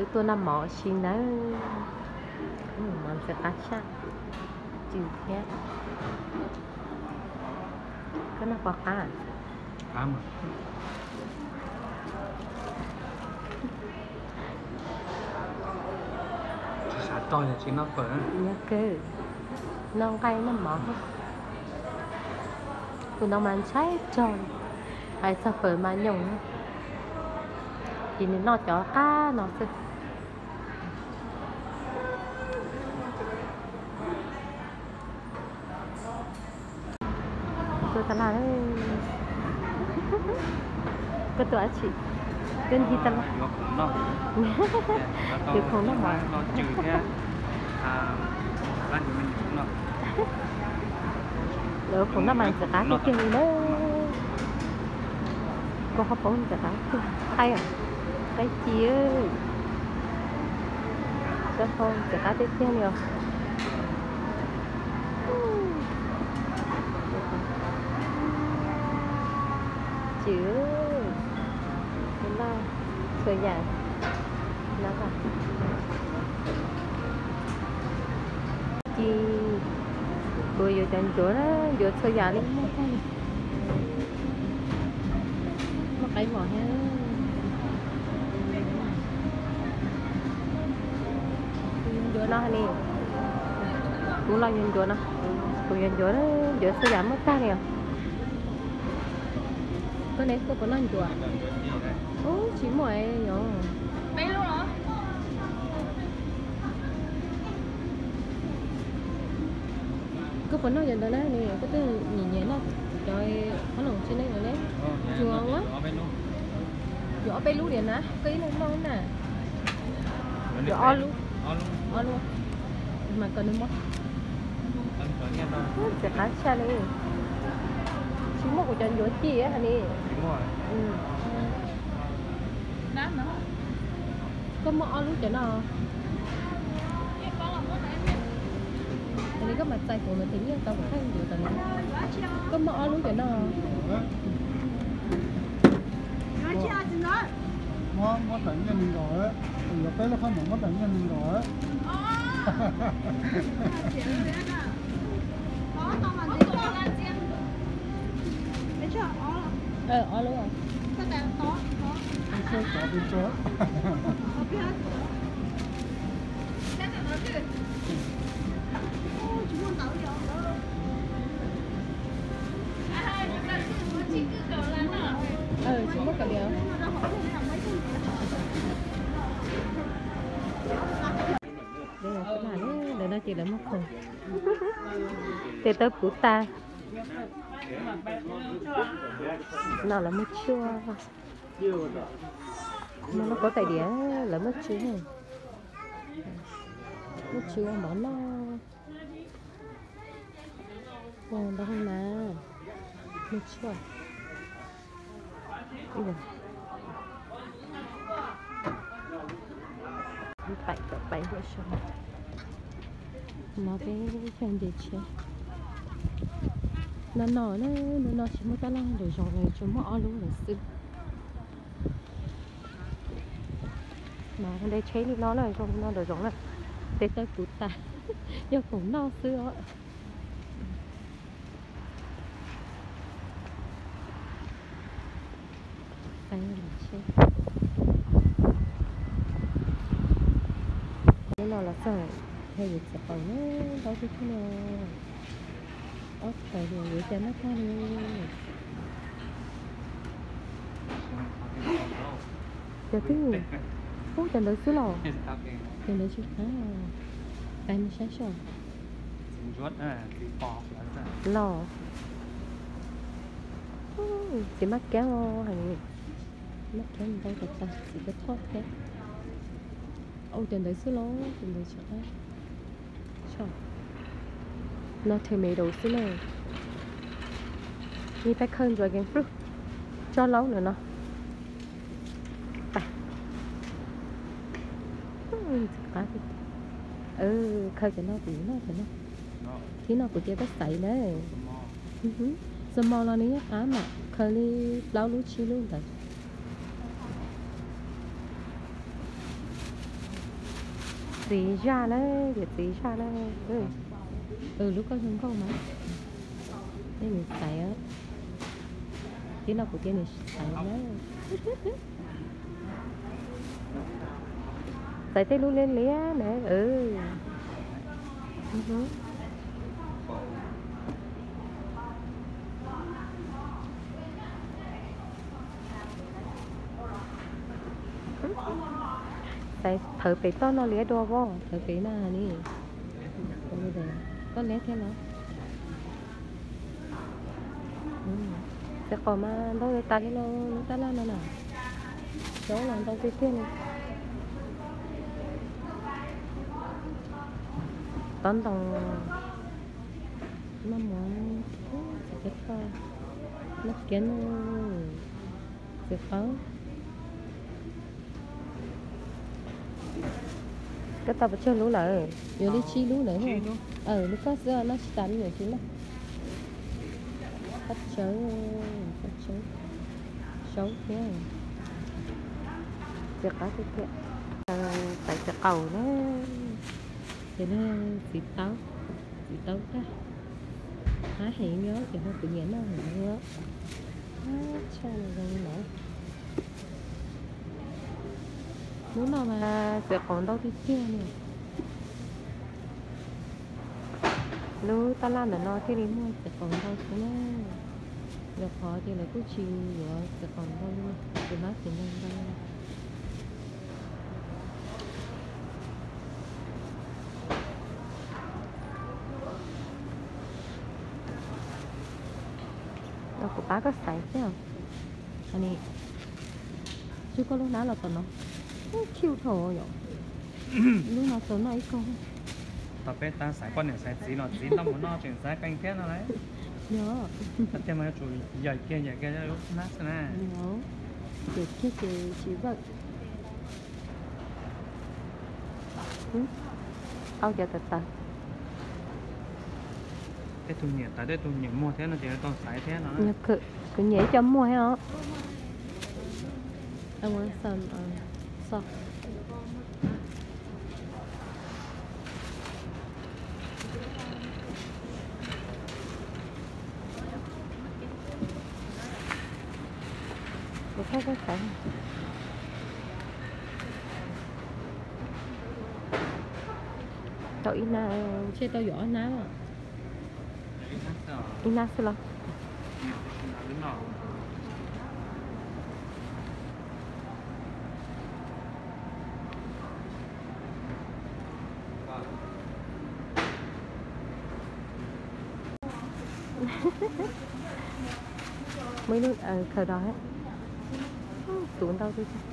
Wb tuaj noj mov ua si nawb. Mov ntxim qab tshaj, cws thiab. Koj noj puas qab? Qab mas. Tsis xav tso yog tsis noj fawm. Nyob kawg, noj nqaij noj mov. Tus no mas ntshai tsaug, hais txog fawm mas nyoos, ces nws noj cov qab no xwb. Tuaj tas laj. Koj tuaj dab tsi? Koj ncig tas laj. Yuav khoom noj mas. Lawv khoom noj mas ntxim qab tiag tiag li na. Koj ho paub ntxim qab tiag. Qaib, qaib ci, koj ho ntxim qab tiag tiag li os. Cws, txhua yam no. Ci, kuv yuav cov ncuav na, ncuav txhua yam li muaj tag. Muaj qaib vos thiab. Ncuav no ni, kuv los yuav ncuav no, kuv yuav ncuav, ncuav txhua yam muaj tag li os. Koj ne, koj puas noj ncuav? Ub, tsis muaj yom. Koj puas noj cov ntawd na ni, koj twb nyiam nyiam noj cov qhob noom tsis ne no ne. Ncuav ua, yuav ob peb lub diam na, koj ib leeg noj na. Yuav ob lub, ob lub mas kom nws mob. Ntxim qab tshaj li. Tsis muaj kuv cov ncuav ci ha ni. Koj muaj ob lub cov no. Koj mas txais kuv mas tes nyiaj tau kuv thaij ncuav tas li. Koj muaj ob lub cov no. Muab, muab tawm nyiaj li nkaus, yuav peb lub qhob noom muab tawm nyiaj li nkaus. Ob lub. Tsis muaj kav liam. Lawv no ces lawv muaj khoom. Tes taw puv tas. No lawv muaj tshuaj. No lub kaub tais diav lawv muaj tshuaj. Muaj tshuaj mov noj. Ntau na, muaj tshuaj. Paim kom paim nruab soo. No peb cog ntses tshiab. No no na, no no tsis muaj tab laj nraum zoov lawm, tsuas muaj ob lub lawm xwb. Mas nte tsheb li no na, zoo no nraum zoov na. Tes taw puv tas, yog khoom noj xwb os. Hnub no los txog, yog yus txiv qaub na, ntaub tib tug no. Ob txhais yuav cas noj tag li. Cov twg? Ub, cov ntawd xwb los? Cov ntawd tsis qab. Tais mus saib soj. Los. Txiv maj kiab, maj kiab ntau tas tas, txiv cov thoj thiab. Ua cov ntawd xwb los, cov ntawd tsis qab. No tomato xwb na. Ni peb khaws dragon fruit, tso laub no no. Ntxim qab tiag. Khaws cov no kuv yuav noj cov no. Thib no kuv cia peb xaiv na. Small los nws yeej qab mas, khaws li plaub lub tsib lub ntawd. Txiv zaj na, tias txiv zaj na. Lub koj zoo nkauj mas, nej nws xaiv, tib no kuv tias nws xaiv na. Xaiv tej lub liab liab na. Xaiv thawv pem toj no liab dua pob, thawv pem na ni. Koj liab thiab los? Txiv qaum mas ntau tas li los lub tab laj no na. Zaub los ntau tiag tiag li. Tob ntoo, noj mov, txiv kiab toj, noj kiab no, txiv qaub. Koj tau pes tsawg lub lawm? Yuav li tsib lub lawm. Lub koj xwb noj tsis tas li lawm tsis noj. Qab tsawb, qab tsawb, zaub thiab. Txiv qaub tiag tiag. Xaiv txiv qaum na. Ces na, txiv taub, txiv taub tag. Qab heev li, ces ho kuv nyiam noj heev li. Tshaj zoo li ntawd. Lub no mas txiv qaum ntau tiag tiag li. Lub tab laj ntawm no thiaj li muaj txiv qaum ntau xwb na. Yog qhov tias lawv kuj tsis yuav txiv qaum ntau li, tsis hnab txiv ntau ntau. Kuv pab koj xaiv thiab. Tswj koj lub hnab los tom no. Cute dhau yom. Lub no tau noj ib kaug. Thaum peb tab xaiv poj niam xaiv txiv los txiv noj mus noj tseem xaiv qee thiab no lauj. Yog. Tiag mas yuav tsum yawm kiag yawm kiag lub hnab xwb na. Yawm kiag ces tsis vawm. Au cov tawv tawv. Tej tug nyiam tawv tej tug nyiam muag thiab no ces tau xaiv thiab no. Kuv nyiam ib co muag thiab os. Tau ib hnab, ntshe tau yuav ob hnab. Ib hnab xwb los? Muaj ib lub khaws dos thiab. Tus ntau tiag tiag.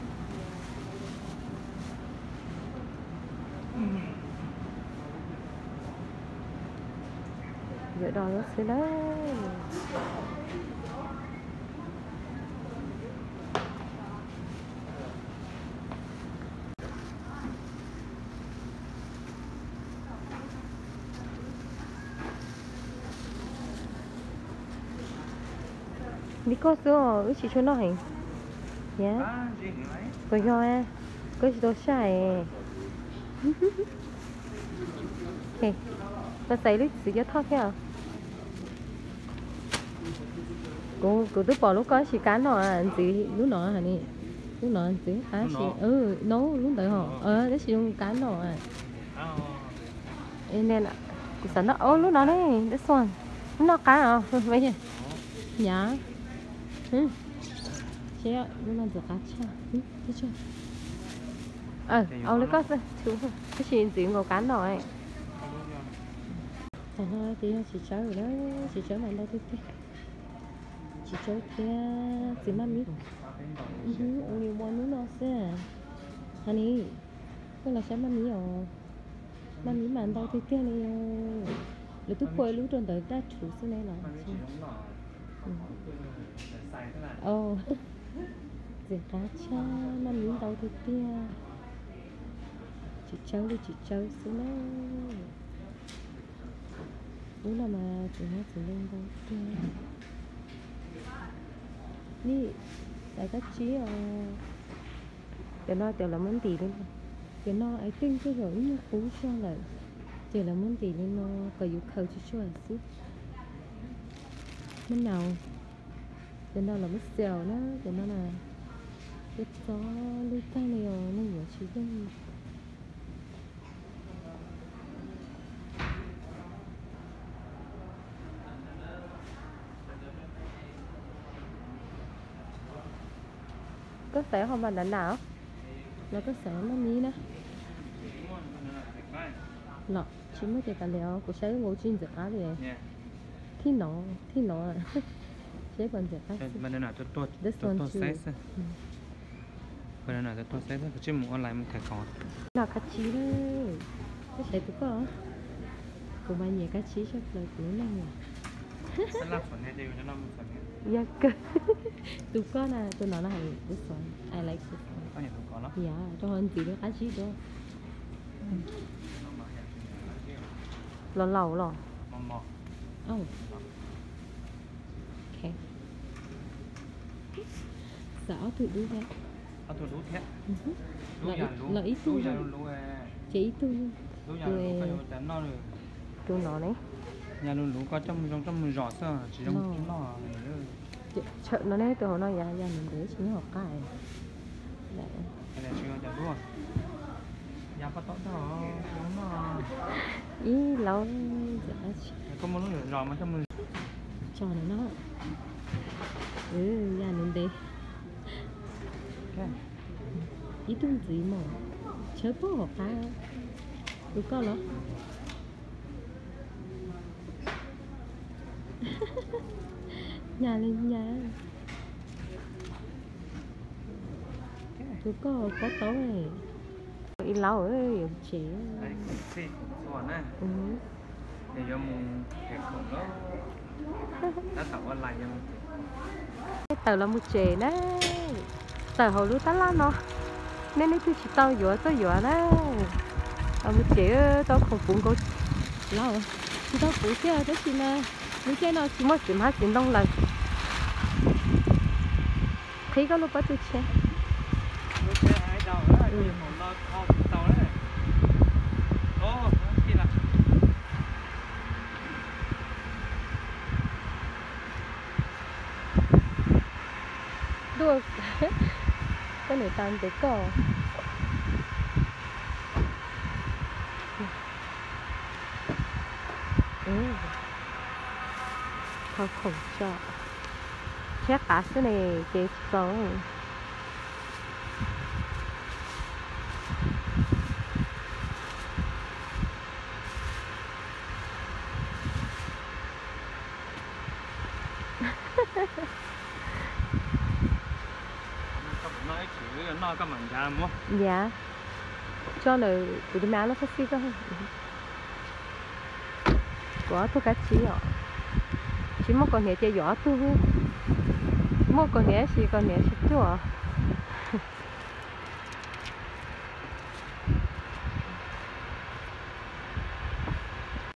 Yuav dos lawm xwb lauj. Li koj xwb os, wb tsis tshua noj heev. Puas yog? Koj tsis tau saib. Koj xaiv lub txiv cuab thoj thiab. Kuv, kuv twb pom lub koj tsis kab noj ntxiv lub no ni. Lub no ntxiv qab tsis, no lub ntawd hos, tab sis zoo kab noj. Kuv xav noj lub no ne, this one. Lub no qab os. Nyav. Lub no ntxiv qab tshaj. Au li koj xwb, tab sis ntxiv nkaus kab noj. Tam no ces yog txiv tsawb lawm, txiv tsawb mas ntau tiag tiag. Txiv tsawb thiab txiv maj mib. Only one lub no xwb. Honey, koj los saib maj mib os. Maj mib mas ntau tiag tiag li. Lawv twb phua ib lub rau ntawd daj rhuv xwb ne los. Ntxiv qab tshaj, maj mib ntau tiag tiag. Txiv tsawb li txiv tsawb xwb na. Lub no mas txiv hmab txiv ntoo ntau tiag. Nim, xaiv kab tsib os. Cov no cov lawv muab ntim li no. Cov no I think tej zaum ib nyuag qub zog lawm, ces lawv muab ntim li no kom yus khaws tsuag tsuag xwb. Muab naus, cov no los muab xaus na, cov no na, cov txob lub tag li os, nej yuav tsis yeej. Koj xaiv hom banana os, los koj xaiv noj mib na. Los tsis muaj ces tas li os, kuv saib nkaus tsis ntxim qab li. Thij no, thij no, seb puas ntxim qab xwb. This one too. Koj saib tus koj, koj saib tus koj. Koj saib tus koj, koj saib tus koj. Kuv mas nyiam kab tsib tshaj plaws kuv lub neej. Yog kawg. Tus koj na, tus no na, this one, I like this one. Yog, rau qhov ntxiv lub qab tsib dua. Los laus los? Xav ob tug dub thiab. Los ib tug, ces ib tug. Tus no ne, yog lus luv koj coj mus zoo coj mus zom xwb tsis zoo noj. Tshawm no ne, tus hauv no yog yam ntev tsis nyob hauv qab. Ib laub, koj muaj lub zom zom mas coj mus tso no no. Yam ntev ntev. Ib tug ntxiv mas tshawb pob hauv qab. Tus koj los? Nyas li nyas. Tus koj pob taub. Ib laub yuav tsev. Tawm los mus tsev na. Tawm hauv lub tab laj no. Nej leej twg tsis tau yuav tuaj yuav na. Los mus tsev, tau khoom puv nkaus. Los tsis tau puv thiab tab sis mas lub caij no tsis muaj txiv hmab txiv ntoo lawm. Qhib koj lub pob tw tshiab. Dua, koj niam tas ntev koj. Thau khoom tso, tshiab qav xwb ne, ces tsis txaus. Yav, tso ntawm kuv tus me ab lub sab xij koj. Kuv ob tug kab tsib os. Tsis muaj kaus hniav ces yuav ob tug. Muaj kaus hniav tab sis kaus hniav tsis cuag.